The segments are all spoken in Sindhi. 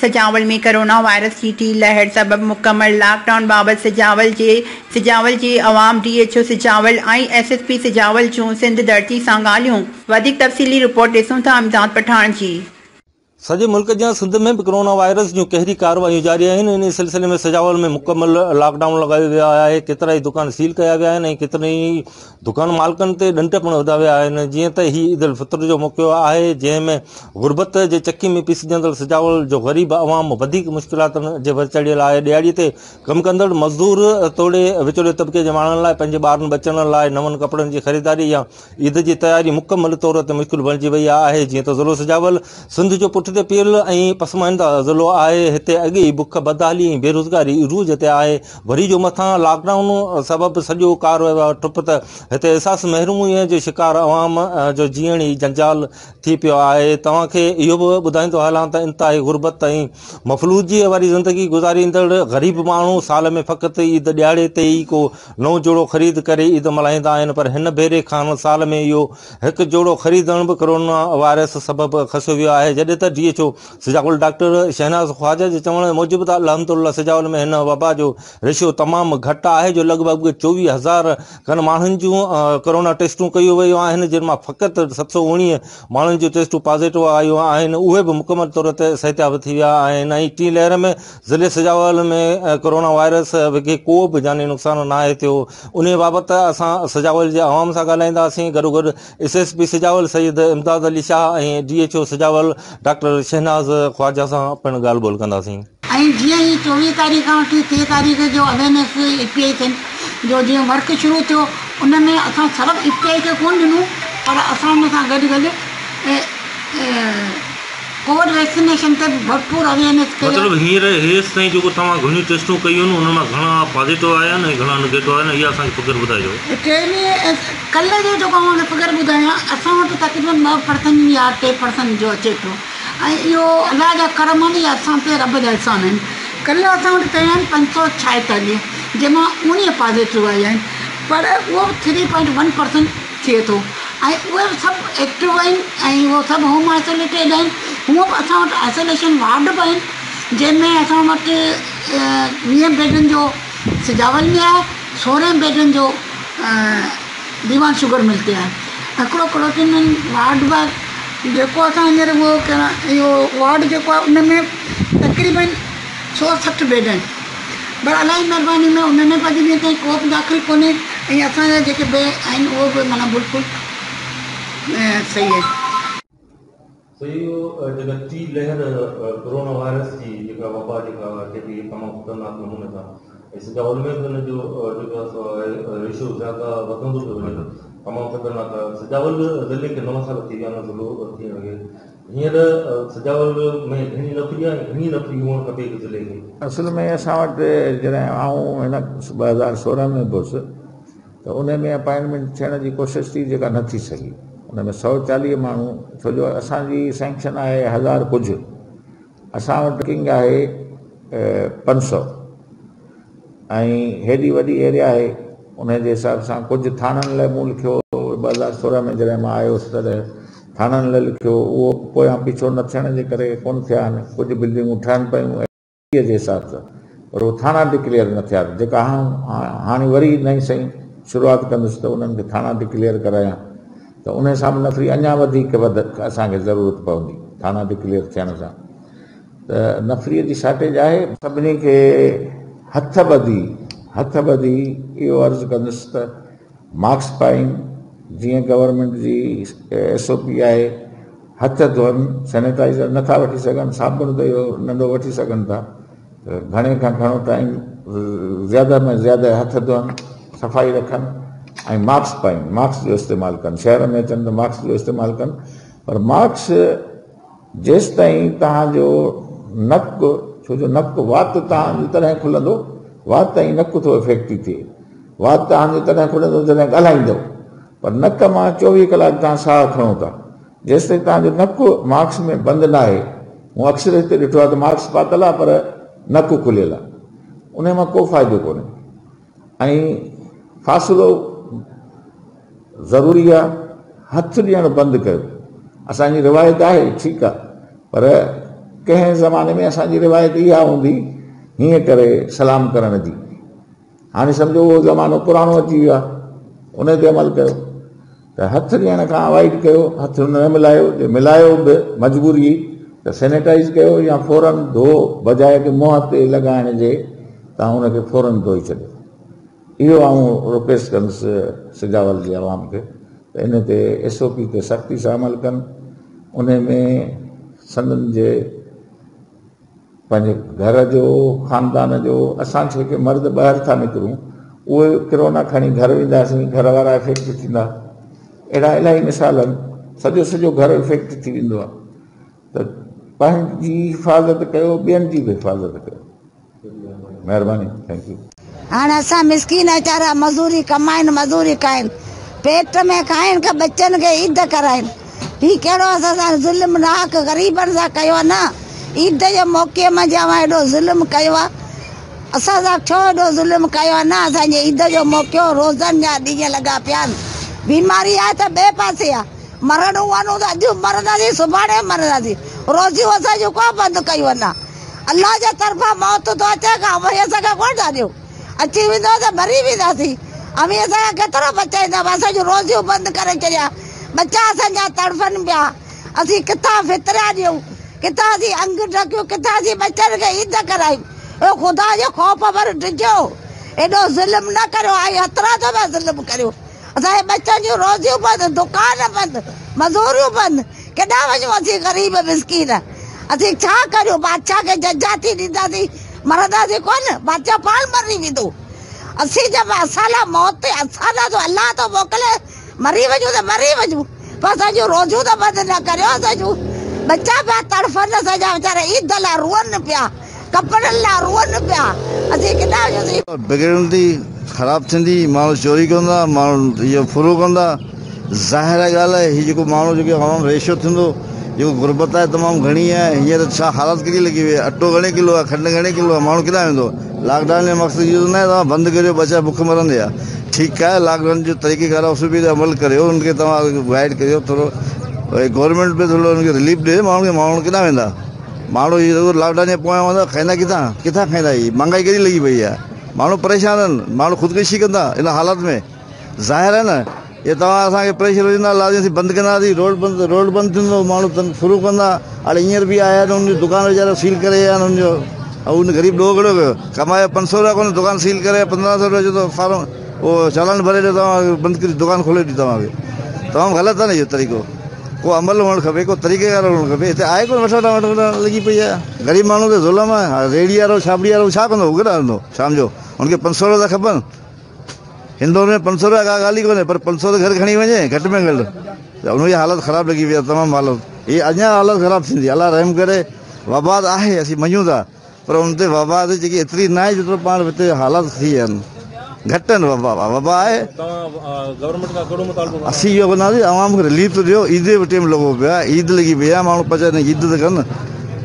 سجاول ۾ ڪورونا وائرس جي ٽين لهر سبب مڪمل لاڪ ڊائون بابت سجاول جي سجاول جي عوام D H O Sujawal ۽ S S P Sujawal جون سنڌ ڌرتي سان ڳالهيون. وڌيڪ تفصيلي رپورٽ ڏسون ٿا امداد پٺاڻ جي. سڄي ملڪ جيان سنڌ ۾ به ڪرونا وائرس جون قهري ڪارروايون جاري آهن، انهي سلسلي ۾ سجاول ۾ مڪمل لاڪ ڊائون لڳايو ويو آهي، ڪيترائي دڪان سيل ڪيا ويا آهن ۽ ڪيترن ئي دڪان مالڪن تي ڏنڊ پڻ وڌا ويا آهن، جيئن ته هي عيد الفطر جو موقعو آهي، جنهن ۾ غربت جي چڪي ۾ پيسجندڙ سجاول جو غريب عوام وڌيڪ مشڪلاتن جي ور چڙهيل آهي، ڏهاڙي تي ڪم ڪندڙ مزدور توڙي وچولي طبقي جي ماڻهن لاء پنهنجي ٻارن ٻچن لاء نون ڪپڙن جي خريداري يا عيد جي تياري مڪمل طور تي مشڪل بڻجي وئي آهي، جيئن ته ضلعو سجاول سنڌ جو پٺتي پيل ۽ پسمانده ضلعو آهي، هتي اڳ ئي بک، بدحالي ۽ بيروزگاري عروج تي آهي، وري جو مٿان لاڪ ڊائون سبب سڄو ڪاروهنوار ٺپ ته هتي احساس محرومي جو شڪار عوام جو جيئڻ ئي جنجال ٿي پيو آهي، توهان کي اهو به ٻڌائيندو هلان ته انتهائي غربت ۽ مفلوجيء واري زندگي گذاريندڙ غريب ماڻهو سال ۾ فقط عيد ڏهاڙي تي ئي ڪو نئون جوڙو خريد ڪري عيد ملهائيندا آهن پر هن ڀيري کان سال ۾ اهو هڪ جوڙو خريدڻ به ڪرونا وائرس سبب کسيو ويو آهي جڏهن ته D H O Sujawal doctor Shahnaz Khawaja جي چوڻ موجب ته الحمدالله سجاول ۾ هن وبا جو ريشو تمام گهٽ آهي جو لڳ ڀڳ 24 هزار کن ماڻهن جون ڪرونا ٽيسٽون ڪيون ويون آهن جن مان فقط 719 ماڻهن جون ٽيسٽون پازيٽو آيون آهن اهي به مڪمل طور تي صحتياب ٿي ويا آهن ۽ ٽين لهر ۾ ضلعي سجاول ۾ ڪورونا وائرس وگهي ڪو به جاني نقصان ناهي ٿيو انهي بابت اسان سجاول جي عوام سان ڳالهائينداسين گڏوگڏ S S P Sujawal Syed Imdad Ali Shah ۽ D H O Sujawal doctor Shahnaz Khawaja سان پڻ ڳالهه ٻولهه ڪنداسين. ۽ جيئن ئي 24 تاريخ کان وٺي 30 تاريخ جو اويرنيس اي پي آئي جو جيئن ورڪ شروع ٿيو ان ۾ اسان صرف اي پي آئي کي ڪونه ڏنو پر اسان ان سان گڏ گڏ ڪووڊ ويڪسينيشن تي به ڀرپور اويئرنيس ڪئي آهي. مطلب هينئر هيستائين جيڪو توهان گهڻيون ٽيسٽون ڪيون آهن انهن مان گهڻا پازيٽو آيا آهن ۽ گهڻا نگيٽو آيا آهن اها اسان کي فگر ٻڌائجو. ٽيويهه ڪلهه جو جيڪو اوهان کي فگر ٻڌايان اسان وٽ تقريبن 2% يا 3% جو اچي پيو ۽ اهو الله جا ڪرم آهن يا اسان تي رب جا احسان آهن ڪلهه اسان وٽ ڪيا آهن 546 جنهن مان 19 پازيٽو آيا آهن پر اهو به 3.1% ٿئي ٿو ۽ اهي به سڀ ايڪٽو آهن ۽ اهو سڀ هوم آئسوليٽيڊ آهن هونء به اسان وٽ آئسوليشن وارڊ به آهن جنهن ۾ اسان وٽ 20 بيڊن جو سجاول ۾ آهي 16 بيڊن جو ديوان شگر مل تي آهي هڪڙو ڪروٽينن وارڊ به آهي جيڪو اسان هينئر اهو اهو وارڊ جيڪو آهي ان ۾ تقريبن 160 بيڊ آهن پر الله جي مهرباني ۾ ان ۾ به اڄ ڏينهن تائين ڪو به داخل ڪونهي ۽ اسان جا جيڪي به آهن اهو به معنيٰ بلڪل صحيح آهن. سو اهو جيڪا ٽي لهر ڪورونا وائرس جي جيڪا وبا جيڪا اچي پئي تمام خطرناڪ نموني سان ۽ سجاول ۾ به ان جو جيڪو آهي سو ريشو زياده وڌندو پيو وڃي تمام خطرناڪ آهي سجاول ضلعي کي 9 سال ٿي ويا آهن ضلعو ٿيڻ کي هينئر سجاول ۾ گهڻي نفري آهي ۽ گهڻي نفري هئڻ کپي هڪ ضلعي کي. اصل ۾ اسان وٽ جڏهن آئون هن 2016 ۾ به هوس ته ان ۾ اپائنٽمينٽ ٿيڻ جي ڪوشش ٿي جيڪا نه ٿي سگهي. ان ۾ 140 ماڻهو ڇو جو اسان جي سينڪشن آهي هزار ڪجهه اسان وٽ ڪنگ آهي 500 ۽ هيڏي وڏي ايريا آهي ان جي حساب سان ڪجهه ٿاڻن لاء مون لکيو 2016 ۾ جڏهن مان آيو هوس تڏهن ٿاڻن لاء لکيو اهو پويان پيڇو نه ٿيڻ جي ڪري ڪونه ٿيا آهن ڪجهه بلڊنگون ٺهن پيون ايريا جي حساب سان پر اهي ٿاڻا ڊڪليئر نه ٿيا جيڪا هاڻي وري نئين سئين شروعات ڪندس ته انهن کي ٿاڻا ڊڪليئر ڪرايان ته ان سان به نفري اڃا وڌيڪ وڌ اسان کي ضرورت پوندي ٿاڻا ڊڪليئر ٿيڻ سان ته نفريء جي شارٽيج آهي. سڀني کي هٿ ٻڌي هٿ ٻڌي اهو عرض ڪندس ته ماسڪ پائين جيئن گورنمينٽ جي ايس او پي آهي هٿ ڌوئن سينيٽائزر نٿا وٺي سگهن صابڻ ته اهو ننڍو وٺي سگهن ٿا ته گهڻي کان گهڻو ٽائيم زياده ۾ زياده هٿ ڌوئن صفائي رکن ۽ ماسڪ پائين ماسڪ جو استعمال ڪن شهر ۾ اچن ته ماسڪ جو استعمال ڪن پر ماسڪ جيستائين توهان جو نڪ، ڇو جو نڪ وات توهان جو تڏهن کلندو، وات ۽ نڪ ٿو افيڪٽ ٿئي، وات توهان جو تڏهن کلندو جڏهن ڳالهائيندو، پر نڪ مان 24 ڪلاڪ توهان ساهه کڻو ٿا، جيستائين توهان جو نڪ ماسڪ ۾ بند ناهي، مون اڪثر هتي ڏٺو آهي ته ماسڪ پاتل آهي پر نڪ کليل آهي، انهي مان ڪو فائدو ڪونهي ۽ فاصلو ضروري آ هٿ ڏيڻ بند ڪيو. اسان جي روايت آهي ٺيڪ آ پر ڪنهن زماني ۾ اسان جي روايت اها هوندي هيئن ڪري سلام ڪرڻ جي. هاڻي سمجهو اهو زمانو پراڻو اچي ويو آهي، ان تي عمل ڪيو ته هٿ ڏيڻ کان اوائڊ ڪيو، هٿ نه ملايو، جي ملايو به مجبوري ته سينيٽائز ڪيو يا فورن ڌو، بجاء ڪي منهن تي لڳائڻ جي توهان ان کي فورن ڌوئي ڇڏيو. اهو آئون رڪويسٽ ڪندس سجاول جي عوام کي ته ان تي ايس او پي تي سختي سان عمل ڪن، ان ۾ سندن جي پنهنجي گهر جو خاندان جو اسان جيڪي مرد ٻاهر ٿا نڪرون اهي ڪرونا کڻي گهر وينداسين گهر وارا افيڪٽ ٿيندا. اهڙا الاهي مثال آهن، سڄو سڄو گهر افيڪٽ ٿي ويندو آهي. ته پنهنجي حفاظت ڪيو ٻين جي به حفاظت ڪيو. مهرباني thank you. هاڻ اسان مسڪين ويچارا مزوري ڪمائن مزوري کائن پيٽ ۾ کائن ڪه ٻچن کي عيد ڪرائن هي ڪهڙو اسان سان ظلم ناحق غريبن سان ڪيو آ نه عيد جي موقعي منجهه اوهان ايڏو ظلم ڪيو آ اسان سان ڇو ايڏو ظلم ڪيو آ نه اسان جي عيد جو موقعو روزن جا ڏينهن لڳا پيا آهن بيماري آهي ته ٻئي پاسي آ مرڻو آ ته اڄ مرنداسين سڀاڻي مرنداسين روزيون اسان جون ڪو بند ڪيون نه الله جي طرفان موت ٿو اچي کان اوهين اسان کي ڪونه ٿا ڏيو. اچي ويندو ته مري وينداسين. اوهين اسان کي ڪيترو بچائيندا؟ اسان جون روزيون بند ڪري ڇڏيا. ٻچا اسان جا تڙڦن پيا. اسين ڪٿان فطريا ڏيون؟ ڪٿان اسين انگ ڍڪيون؟ ڪٿان اسين ٻچن کي عيد ڪرايون؟ اهو خدا جو خوف ڀر ڊڄو. ايڏو ظلم نه ڪريو ۽ هٿرادو پيا ظلم ڪريو. اسان جي ٻچن جون روزيون بند، دڪان بند، مزوريون بند، ڪيڏانهن وڃون اسين غريب مسڪين، اسين ڇا ڪريون، بادشاهه کي ججا ٿي ڏينداسين، مرنداسين ڪونه، بادشاهه پاڻ مري ويندو، اسين جب اسان لاء موت اسان لاء ته الله ٿو موڪلي، مري وڃون ته مري وڃون، پر اسان جون روزيون ته بند نه ڪريو، اسان جون ٻچا پيا تڙڦن، اسان جا ويچارا عيد لاء روئن پيا. ڪپڙن لاء روئن پيا، اسين ڪيڏانهن وڃون. بگڙندي، خراب ٿيندي، ماڻهو چوري ڪندا، ماڻهو اهو ڦرو ڪندا، ظاهر ڳالهه آهي هي جيڪو ماڻهو جيڪو عوام ريشو ٿيندو، جيڪو غربت آهي تمام گهڻي آهي، هينئر ڇا حالت ڪهڙي لڳي وئي آهي، اٽو گهڻي ڪلو آهي، کنڊ گهڻي ڪلو آهي، ماڻهو ڪيڏانهن ويندو، لاڪ ڊائون جو مقصد اهو ته ناهي توهان بند ڪريو ٻچا بک مرندي آهي، ٺيڪ آهي لاڪ ڊائون جو طريقي ڪار اصول تي عمل ڪريو، ان کي توهان گائيڊ ڪريو ٿورو گورنمينٽ به ٿورو ان کي رليف ڏي ماڻهن کي ماڻهو ڪيڏانهن ويندا. ماڻهو هي رڳو لاڪ ڊائون جي پويان هوندا کائيندا ڪٿان ڪٿان کائيندا هي مهانگائي ڪيڏي لڳي پئي آهي ماڻهو پريشان آهن ماڻهو خودڪشي ڪندا ان حالت ۾ ظاهر آهي نه هي توهان اسان کي پريشر وجهندا لازمي اسين بند ڪنداسين روڊ بند روڊ بند ٿيندو ماڻهو تنگ شروع ڪندا هاڻي هينئر به آيا آهن ان جو دڪان ويچارا سيل ڪري ويا آهن ان جو ان غريب ڏوهه ڪهڙو ڪيو ڪمايو 500 روپيا ڪونه دڪان سيل ڪري 1500 روپيا جو ته فارم اهو چالان ڀري ڏيو توهان بند ڪري دڪان کولي ڏيو توهان کي تمام غلط آهي نه اهو طريقو ڪو عمل هئڻ کپي، ڪو طريقيڪار هئڻ کپي، هتي آهي ڪونه وٺ وٺان وٺ وٺان لڳي پئي آهي، غريب ماڻهو تي ظلم آهي، ريڙهي وارو ڇاٻڙي وارو ڇا ڪندو هو ڪيڏانهن هلندو شام جو هن کي 500 روپيا ٿا کپن هندور ۾ 500 روپيا ڪا ڳالهه ئي ڪونهي پر 500 ته گهر کڻي وڃي گهٽ ۾ گهٽ ته ان جي حالت خراب لڳي پئي آهي تمام حالت هي اڃا حالت خراب ٿيندي الله رحم ڪري وبا ته آهي اسين مڃون ٿا پر ان تي وبا تي جيڪي ايتري ناهي جيترو پاڻ هتي حالات ٿي ويا آهن گهٽ آهن وبا وبا آهي اسين اهو ڪنداسين عوام کي رليف ته ڏيو عيد جو ٽيم لڳو پيو آهي عيد لڳي پئي آهي ماڻهو پچن عيد ته ڪن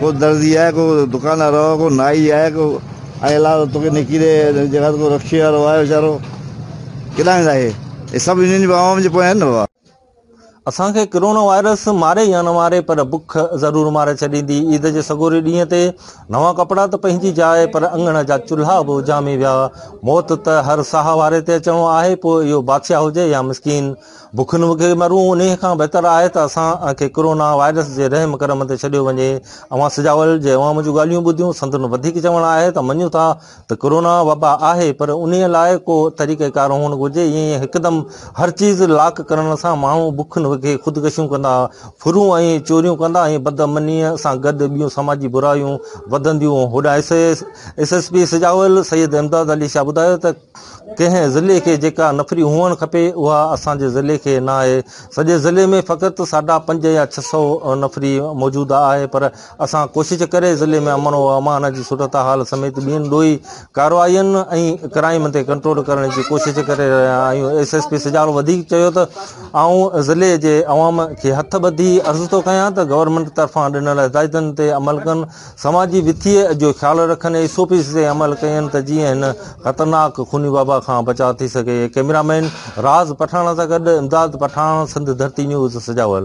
ڪو درزي آهي ڪو دڪان وارو آهي ڪو نائي آهي ڪو ۽ الله توکي نيڪي ڏي جيڪا ڪو رڪشي وارو آهي ويچارو ڪيڏانهن ويندا اهي سڀ انهن جي عوام جي پويان آهن نه بابا. اسان کي ڪرونا وائرس ماري يا نه ماري پر بک ضرور ماري ڇڏيندي. عيد جي سڳوري ڏينهن تي نوان ڪپڙا ته پنهنجي جاء پر اڱڻ جا چلها به اجهامي ويا. موت ته هر ساهه واري تي اچڻو آهي پوء اهو بادشاهه هجي يا مسڪين. بکن وگهي مرون انهيء کان بهتر آهي ته اسان کي ڪرونا وائرس جي رحم ڪرم تي ڇڏيو وڃي. اوهان سجاول جي عوام جون ڳالهيون ٻڌيون سندن وڌيڪ چوڻ آهي ته مڃون ٿا ته ڪورونا وبا آهي پر انهيء لاء ڪو طريقيڪار هئڻ گهرجي ائين هڪدم هر چيز لاڪ ڪرڻ سان ماڻهو بکن وگهي خودڪشيون ڪندا، ڦرون ۽ چوريون ڪندا ۽ بدامنيء سان گڏ ٻيون سماجي برايون وڌنديون. هوڏانهن S S P Sujawal Syed Imdad Ali Shah ٻڌايو ته ڪنهن ضلعي کي جيڪا نفري هئڻ کپي اها اسان جي ضلعي کي ناهي، سڄي ضلعي ۾ فقط ساڍا پنج يا 600 نفري موجود آهي پر اسان ڪوشش ڪري ضلعي ۾ امن و امان جي صورتحال سميت ٻين ڏوهي ڪاررواين ۽ ڪرائيم تي ڪنٽرول ڪرڻ جي ڪوشش ڪري رهيا آهيون. ايس ايس پي سجاول وڌيڪ چيو ته آئون ضلعي جي عوام کي هٿ ٻڌي عرض ٿو ڪيان ته گورنمينٽ طرفان ڏنل هدايتن تي عمل ڪن، سماجي وٿيء جو خيال رکن ۽ ايس او پيز تي عمل ڪين ته جيئن هن خطرناڪ خوني وبا کان بچاء ٿي سگهي. ڪئميرا مين راز پٺاڻ سان گڏ امداد پٺاڻ، سنڌ ڌرتي نيوز، سجاول.